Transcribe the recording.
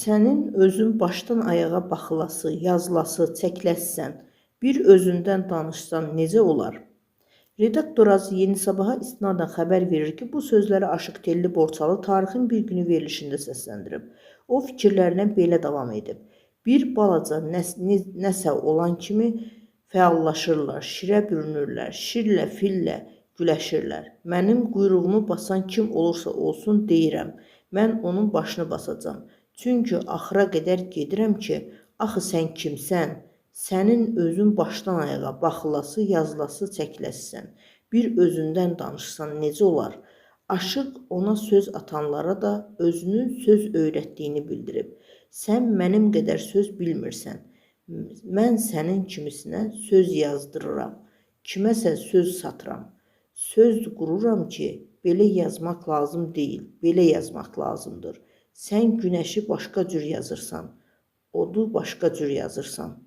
Sənin özün başdan ayağa baxılası, yazılası, çəkiləsən. Bir özündən danışsan necə olar? Redaktor az Yeni Sabaha istinadən xəbər verir ki, bu sözləri Aşıq Telli Borçalı Tarixin bir günü verilişində səsləndirib. O fikirlərinə belə davam edib. Bir balaca nəsə olan kimi fəallaşırlar, şirə bürünürlər, şirlə, fillə güləşirlər. Mənim quyruğumu basan kim olursa olsun deyirəm, mən onun başını basacam. Çünki axıra qədər gedirəm ki, axı sən kimsən? Sənin özün başdan ayağa baxılası, yazılası, çəkiləsisən. Bir özündən danışsan necə olar? Aşıq ona söz atanlara da özünün söz öyrətdiyini bildirib. Sən mənim qədər söz bilmirsən. Mən sənin kimisinə söz yazdırıram. Kiməsə söz satıram. Söz qururam ki, belə yazmaq lazım deyil, belə yazmaq lazımdır. Sən günəşi başqa cür yazırsan, odu başqa cür yazırsan.